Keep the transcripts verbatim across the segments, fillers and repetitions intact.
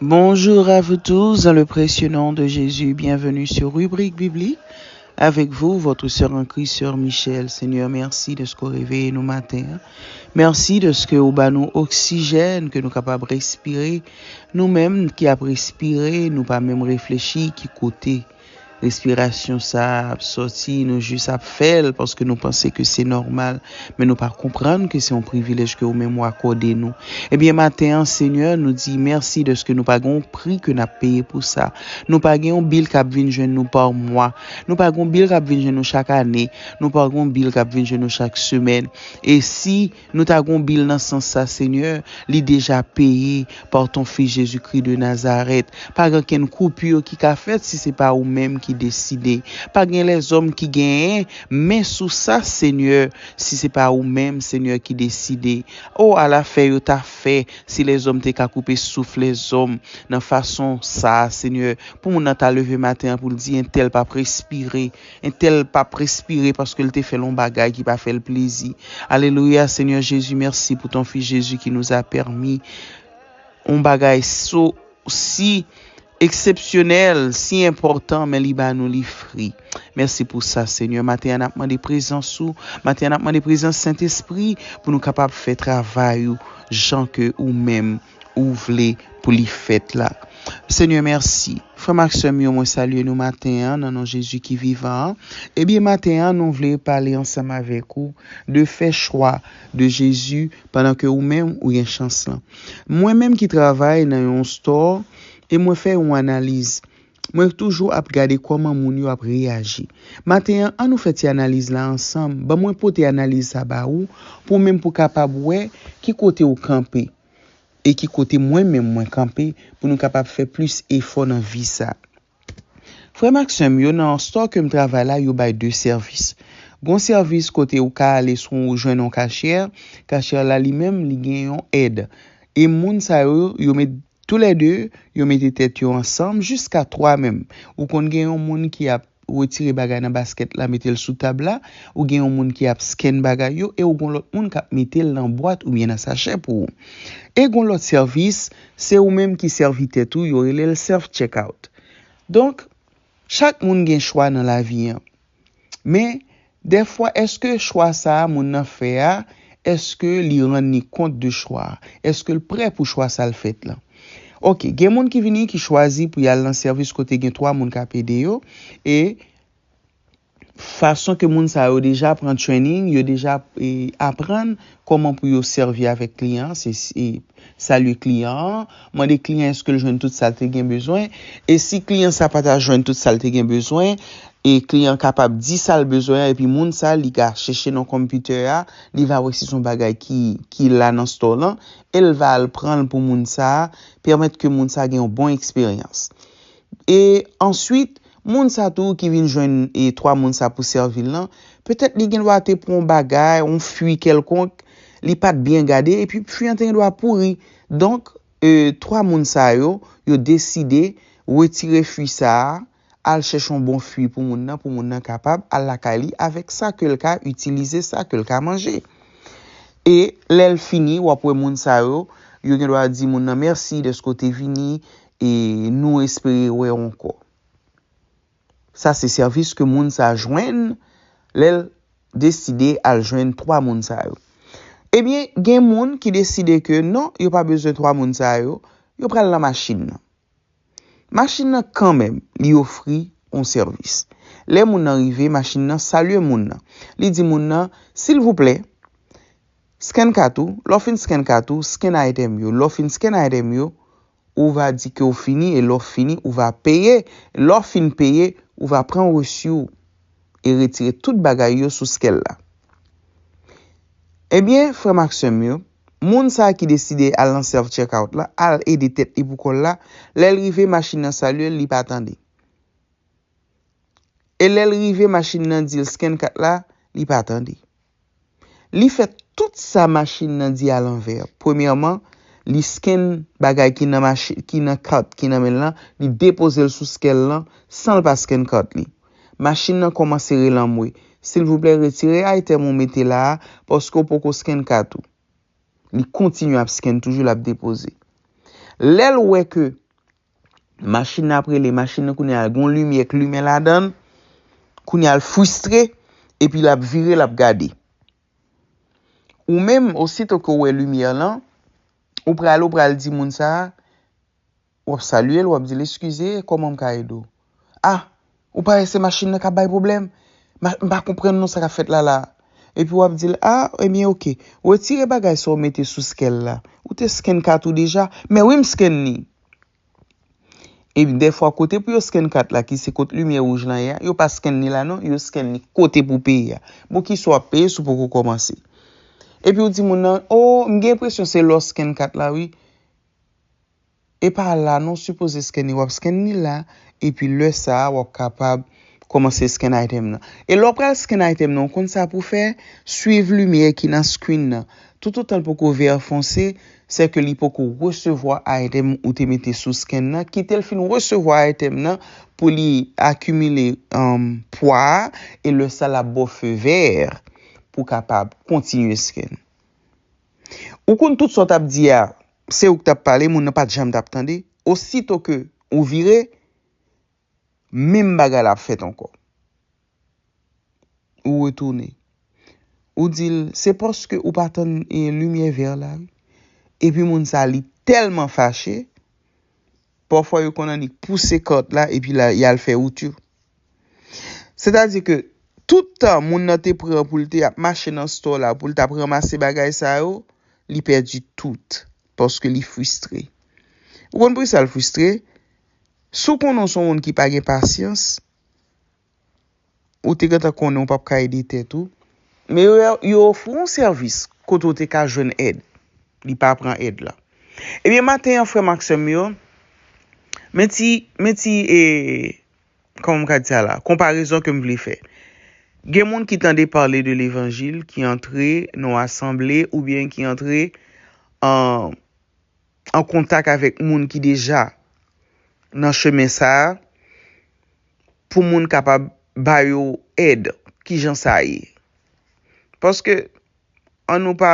Bonjour à vous tous, dans le précieux nom de Jésus, bienvenue sur Rubrique Biblique. Avec vous, votre sœur en Christ, sœur Michelle. Seigneur, merci de ce que vous réveillez nous matin. Merci de ce que vous ba nous oxygène, que nous capables respirer. Nous-mêmes qui avons respiré, nous pas même réfléchi qui côté. Respirasyon sa a ap sòti, nou jis ap fè l paske nou panse ke se nòmal, men nou pa konprann ke se yon privilèj ke ou menm ou akòde nou. Ebyen, maten an, Senyè, nou di mèsi dèske nou pa gen yon pri ke n ap peye pou sa. Nou pa gen yon bil k ap vin jwenn nou pa mwa. Nou pa gen yon bil k ap vin jwenn nou chak ane. Nou pa gen yon bil k ap vin jwenn nou chak semèn. E si nou ta gen yon bil nan sans sa, Senyè, li deja peye pa ton Fis Jezikri de Nazarèt. Pa gen okenn koupi ki ka fèt si se pa ou menm ki deside. Pa gen lèzòm ki genyen men sou sa, Senyè, si se pa ou menm, Senyè, ki deside. O, ala fè yo ta fè si lèzòm te ka koupe souf lèzòm nan fason sa a, Senyè, pou moun nan ta leve maten an pou l di entèl p ap respire, entèl p ap respire paske l te fè l yon bagay ki pa fè l plezi. Alelouya, Senyè Jezi, mèsi pou ton Fis Jezi ki nous a permis yon bagay so, si eksepsyonèl, si enpòtan, men li ba nou li fri. Mèsi pou sa, Senyè. Maten an, n ap mande prezans ou. Maten an, n ap mande prezans Sentespri pou nou kapab fè travay ou jan ke ou menm ou vle pou li fèt la. Senyè, mèsi. Frè m ak sè m yo, mwen salye nou maten an nan non Jezi ki vivan an. Ebyen, maten an, nou vle pale ansanm avèk ou de fè chwa de Jezi pandan ke ou menm ou gen chans lan. Mwen menm ki travay nan yon store e mwen fè yon analiz. Mwen toujou ap gade kòman moun yo ap reyaji. Maten an, an nou fè ti analiz la ansanm. Ban mwen pote analiz sa ba ou, pou menm pou kapab wè ki kote ou kanpe e ki kote mwen menm mwen kanpe pou nou kapab fè plis efò nan vi sa. Frè m ak sè m yo, nan store ke m travay la, yo bay de sèvis. Gon sèvis kote ou ka ale sou ou jwenn yon kachyè, kachyè la li menm li gen yon èd. E moun sa yo, yo met toulède, yo mete tèt yo ansanm jiska twa menm. Ou konn gen yon moun ki ap retire bagay nan baskèt la, mete l sou tab la, ou gen yon moun ki ap scan bagay yo, e ou gon lòt moun k ap mete l nan bwat oubyen nan sachè pou ou. E gon lòt sèvis, se ou menm ki sèvi tèt ou, yo rele l self checkout. Donk, chak moun gen chwa nan lavi an. Men, dèfwa, èske chwa sa a moun nan fè a, èske li rann li kont de chwa a? Èske l prè pou chwa sa l fèt lan? Oke, gen moun ki vini ki chwazi pou y al nan sèvis kote gen twa moun k ap ede yo, e fason ke moun sa yo deja pran training, yo deja e, aprann kòman pou yo sèvi avèk kliyan an, se e, salye kliyan an, mande kliyan èske l jwenn tout sa l te gen bezwen, e si kliyan sa pa ta jwenn tout sa l te gen bezwen, e kliyan kapab di sa l bezwen an, epi moun sa li ka chèche nan konpitè a, li va wè si se yon bagay ki, ki la nan store lan, e l va al pran l pou moun sa a, pèmèt ke moun sa gen yon bon eksperyans. E answit, moun sa tou ki vin jwenn e twa moun sa pou sèvi l lan, petèt li gen dwa te pran yon bagay, yon fwi kèlkonk, li pa t byen gade, epi fwi an te gen dwa pouri. Donk, e, twa moun sa yo, yo deside retire fwi sa a, al chèche yon bon fwi pou moun nan, pou moun nan kapab al lakay li avèk sa ke l ka itilize, sa ke l ka manje. E lè l fini, w ap wè moun sa yo, yo gen dwa di moun nan mèsi dèske w te vini, e nou espere wè w ankò. Sa se sèvis ke moun sa jwenn lè l deside al jwenn twa moun sa yo. Ebyen, gen moun ki deside ke non, yo pa bezwen twa moun sa yo, yo pral nan machin nan. Machin nan kanmenm, li ofri yon sèvis. Lè moun nan rive, machin nan salye moun nan. Li di moun nan, silvouplè, scan kat ou, lè w fin scan kat ou, scan item yo. Lè w fin scan item yo, ou va di ke w fini, e lè w fini, ou va peye. Lè w fin peye, ou va pran resi w e retire tout bagay yo sou scale la. Ebyen, frè m ak sè m yo, moun sa a ki deside al nan self checkout la, al ede tèt li pou kò l la, lè l rive, machin nan salye l, li pa tande. E lè l rive, machin nan di l scan kat la, li pa tande. Li fè tout sa machin nan di alanvè. Premyèman, li scan bagay ki nan machi-, ki nan kat ki nan men l lan, li depoze l sou scale lan san l pa scan kat li. Machin nan kòmanse rele anmwe, silvouplè, retire item ou mete la a, paske w poko scan kat ou. Li kontinye ap scan toujou, l ap depoze. Lè l wè ke Machin nan ap rele, machin nan kounye a gen yon limyè k limen ladan l, kounye a l fristre, epi l ap vire, l ap gade. Ou menm, osito ke w wè limyè lan, ou prale, ou pral di moun sa a, w ap salye l, w ap di l, "Eskize, kòman m ka ede w?" "Ah, ou pa wè se machin nan k ap bay pwoblèm? Ma- M pa konprann non sa k ap fèt la la." Epi w ap di l, "Ah, ebyen, oke. Retire bagay sa w mete sou skèn la. Ou te scan kat ou deja?" "Men wi, m scan li." Epi dèfwa kote pou yo scan kat la, ki se kot limyè wouj lan ye a, yo pa scan li la non, yo scan li kote pou peye a. Bon, kisa w ap peye si w poko kòmanse? Epi w di moun nan, "O, m gen enpresyon se lè w scan kat la, wi." E pa la non, sipoze scan li, w ap scan li la, epi lè sa a, w ap kapab kòmanse scan item nan. E lè w pral scan item nan, w konn sa pou fè, swiv limyè ki nan screen nan. Toutotan l poko vè fonse, se ke li poko resevwa item ou te mete sou scan nan, kite l fin resevwa item nan pou li akimile, um, pwa a, e lè sa l ap ba w feu vert pou kapab kontinye scan. Ou konn tout sa w t ap di a, se ou k t ap pale, moun nan pa t janm t ap tande. Osito ke ou vire, menm bagay la ap fèt ankò. Ou retounen. Ou di l, "Se paske ou pa tann, e, limyè vè la, wi." Epi moun sa, li tèlman fache, pafwa yo konn annik pouse kat la, epi la, y al fè wout yo. Sètadi ke tout tan moun nan te pran pou l te ap mache nan store la, pou l t ap ranmase bagay sa yo, li pèdi tout, paske li fristre. Ou konn poukisa l fristre? Si w konnen w se yon moun ki pa gen pasyans, ou te gentan konnen w p ap ka ede tèt ou. Men yo, yo ofri w yon sèvis kote w te ka jwenn èd. Li pa pran èd la. Ebyen, maten an, frè m ak sè m yo, men ti, men ti, e, kòman m ka di sa la? Konparezon ke m vle fè. Gen moun ki tande pale de levanjil, ki antre nan yon asanble, oubyen ki antre an, an kontak avèk moun ki deja nan chemen sa a, pou moun kapab ba yo èd, kijan sa ye. Paske, ann nou pa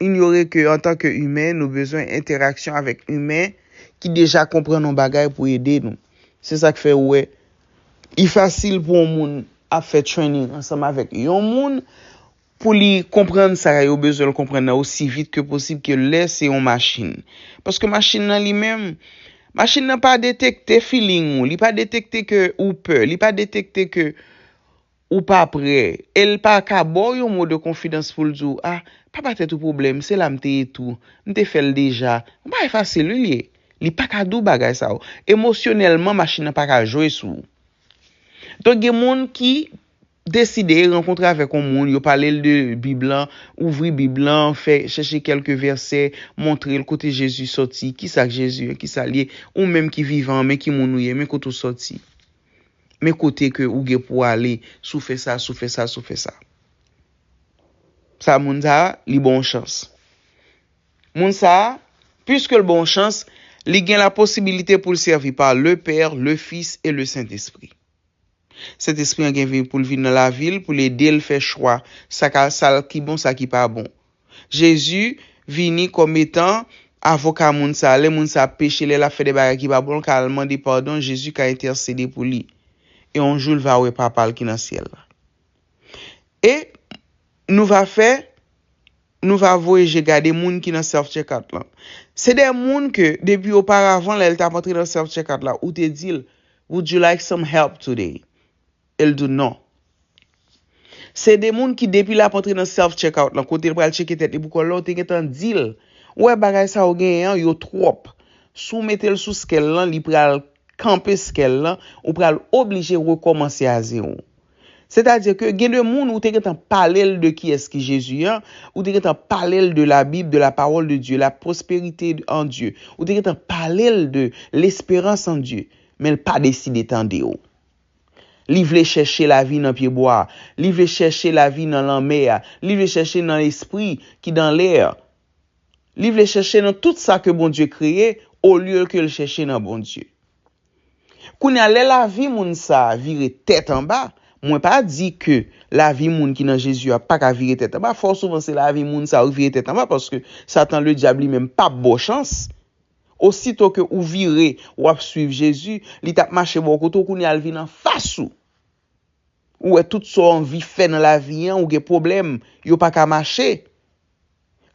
inyore ke antanke imen, nou bezwen entèraksyon avèk imen ki deja konprann yon bagay pou ede nou. Se sa k fè ou wè, li fasil pou yon moun ap fè training ansanm avèk yon moun, pou li konprann sa yo bezwen l konprann nan osi vit ke posib ke lè se yon machin. Paske machin nan li menm, machin nan pa detekte feeling ou, li pa detekte ke ou pè, li pa detekte ke ou pa prè, e l pa ka ba w yon mo de konfidans pou l di w, "Ah, pa ba tèt ou pwoblèm, se la m te ye tou, m te fè l deja." Yon bagay fasil, wi, li ye. Li pa ka di w bagay sa yo. Emosyonèlman, machin nan pa ka jwe sou ou. Donk, gen moun ki deside rankontre avèk yon moun, yo pale l de Bib lan, ouvri Bib lan, fè, chèche kèlke vèsè, montre l kote Jezi sòti, kisa k Jezi ye, kisa l ye, ou menm ki vivan an, men ki moun ou ye, men kote w sòti. Men kote ke ou gen pou w ale, si w fè sa, si w fè sa, si w fè sa. Sa moun sa a, li ba w chans. Moun sa a, piske l ba w chans, li gen la posibilite pou l sèvi pa le Père, le Fils et le Saint-Esprit. Sentespri an gen vin pou l vin nan lavi l, pou l ede l fè chwa, sa ka, sa ki bon, sa ki pa bon. Jezi vini kòm etan avoka moun sa a. Lè moun sa a ap peche, lè l ap fè de bagay ki pa bon, l ka al mande padon, Jezi ka entèsede pou li. E yon jou, l va wè Papa l ki nan syèl la. E nou va fè, nou va voye je gade moun ki nan self checkout lan. Se de moun ke, depi oparavan, lè l t ap antre nan self checkout la, ou te di l, "Would you like some help today?" E l di w non. Se de moun ki, depi l ap antre nan self checkout lan, kote l pral tcheke tèt li pou kò l la, ou te gentan di l, "Ou wè bagay sa yo genyen an, yo twòp." Si w mete l sou scale lan, li pral kanpe scale lan, ou pral oblije rekòmanse a zewo. Sètadi ke gen de moun ou te gentan pale l de kiyès ki Jezi an, ou te gentan pale l de la Bible, de la parole de Dieu, la prospérité en Dieu, ou te gentan pale l de l'espérance en Dieu, men l pa deside tande w. Li vle chèche lavi nan pyebwa a, li vle chèche lavi nan lanmè a, li vle chèche nan lespri ki nan lè a. Li vle chèche nan tout sa ke Bondye kreye, olye ke l chèche nan Bondye. Kounye a, lè lavi moun sa a vire tèt anba, mwen pa di ke lavi moun ki nan Jezi a pa ka vire tèt anba. Fò souvan se lavi moun sa yo vire tèt anba, paske Satan Ledyab li menm p ap ba w chans. Osito ke ou vire, w ap swiv Jezi, li t ap mache bò kote w, kounye a l vin anfas ou. Ou wè tout sa w anvi fè nan lavi an, ou gen pwoblèm, yo pa ka mache.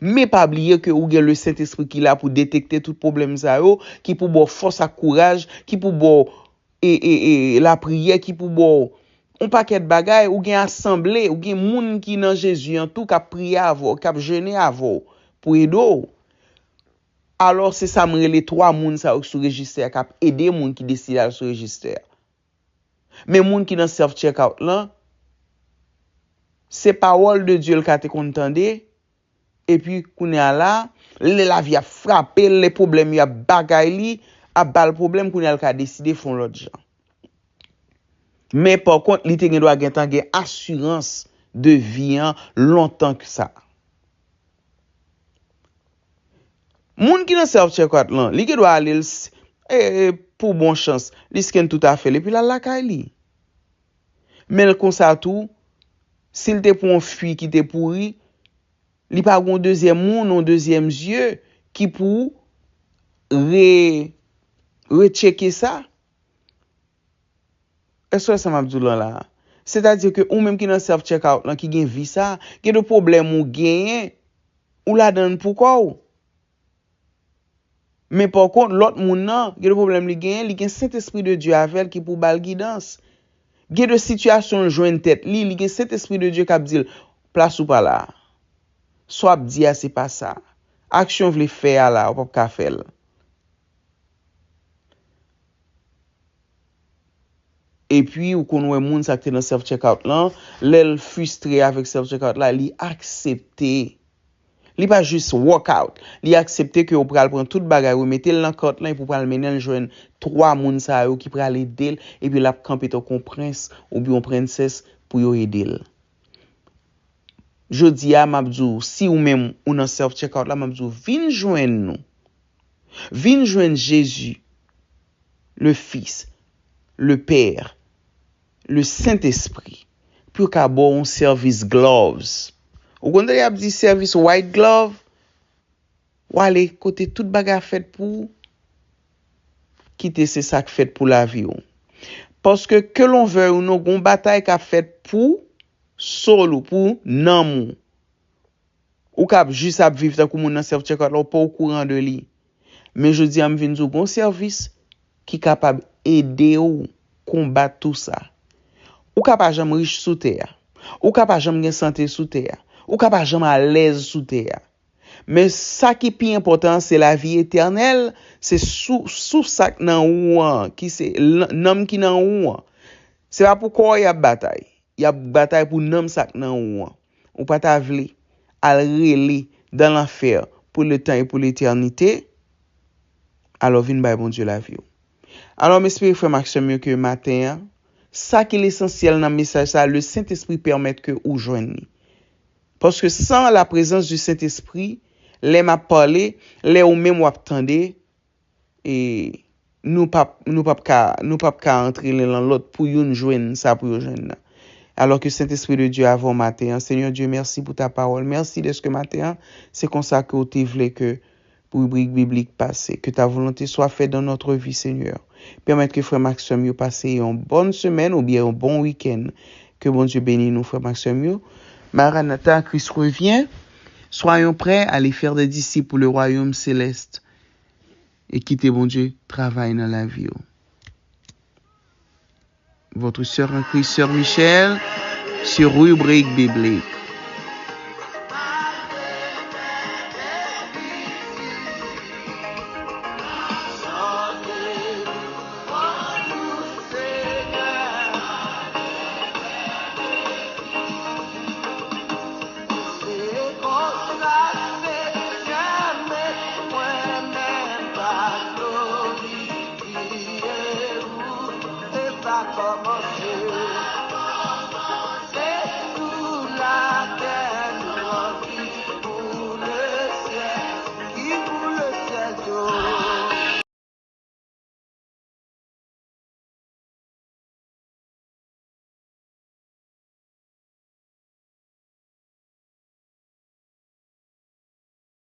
Men pa bliye ke ou gen Lesentespri ki la pou detekte tout pwoblèm sa yo, ki pou ba w fòs ak kouraj, ki pou ba w e, e, e, lapriyè, ki pou ba w yon pakèt bagay, ou gen asanble, ou gen moun ki nan Jezi an tou, k ap priye avè w, k ap jene avè w pou ede w. Alò, se sa m rele twa moun sa yo ki sou rejistè a, k ap ede moun ki deside al sou rejistè a. Men moun ki nan self checkout lan, se pawòl de Dye l ka te konn tande, epi kounye a la, lè lavi ap frape l, lè pwoblèm yo ap bagay li, ap ba l pwoblèm, kounye a l ka deside fè yon lòt jan. Men pa kont, li te gen dwa gentan gen asirans de vi an lontan ke sa. Moun ki nan self checkout lan, li gen dwa ale l s- e, e, pou bon chans, li scan tout afè l, epi l al lakay li. Men l konsa tou, si l te pran yon fwi ki te pouri, li pa gen yon dezyèm moun, yon dezyèm zye ki pou re, retcheke sa. Èske w wè sa m ap di w lan la a? Sètadi ke ou menm ki nan self checkout lan, ki gen vi sa, gen de pwoblèm ou genyen, ou ladan l pou kò w. Men pa kont, lòt moun nan, gen de pwoblèm li genyen, li gen Sentespri de Dye avè l ki pou ba l gidans. Gen de sitiyasyon l jwenn tèt li, li gen Sentespri de Dye k ap di l, plas ou pa la a. Sa w ap di a, se pa sa. Aksyon w vle fè a la, ou p ap ka fè l. Epi, ou konn wè moun sa k te nan self checkout lan, lè l fristre avèk self checkout la, li aksepte. Li pa jis walk out. Li aksepte ke ou pral pran tout bagay, remete l nan kant lan, epi ou pral mennen l jwenn twa moun sa yo ki pral ede l, epi l ap kanpe tankou yon prens oubyen yon prensès pou yo ede l. Jodi a, m ap di w, si ou menm ou nan self checkout la, m ap di w, vin jwenn nou. Vin jwenn Jezi, le Fils, le Père, le Saint-Esprit, pou yo ka ba w yon sèvis gloves. Ou konn tande y ap di sèvis white glove? W ale kote tout bagay ap fèt pou ou. Kite se sa k fèt pou lavi w. Paske ke l on veuille ou non, gon batay k ap fèt pou soul ou, pou nanm ou. Ou k ap jis ap viv tankou moun nan self checkout la, ou pa okouran de li. Men jodi a, m vin di w gon sèvis ki kapab ede w konbat tou sa. Ou ka pa janm rich sou tè a. Ou ka pa janm gen sante sou tè a. Ou ka pa janm alèz sou tè a. Men sa ki pi enpòtan an, se lavi etènèl, se sou, sou sa k nan ou an, ki se l-, nanm ki nan ou an. Se pa pou kò w y ap batay. Y ap batay pou nanm sa k nan ou an. Ou pa ta vle al rele dan lanfè pou letan e pou letènite? Alò vin bay Bondye lavi w. Alò, m espere, frè m ak sè m yo, ke maten an, sa ki lesansyèl nan mesaj sa a, le Sentespri pèmèt ke ou jwenn li. Paske san la prezans di Sentespri, lè m ap pale, lè ou menm w ap tande, e nou p ap, nou p ap ka, nou p ap ka antre len lan lòt pou youn jwenn sa pou yo jwenn nan. Alò ke Sentespri de Dye avè w maten an. Seigneur Dieu, merci pour ta parole. Mèsi dèske maten an, se konsa ke w te vle ke ribrik biblik pase. Que ta volonté soit faite dans notre vie, Seigneur. Pèmèt ke frè m ak sè m yo pase yon bòn semèn oubyen yon bon wikenn. Ke Bondye beni nou, frè m ak sè m yo. Maranatha, Christ revient. Soyons prêts à aller faire des disciples pour le royaume céleste. E kite Bondye travay nan lavi w. Votre sœur en Christ, sœur Michel, sur Rubrique Biblique.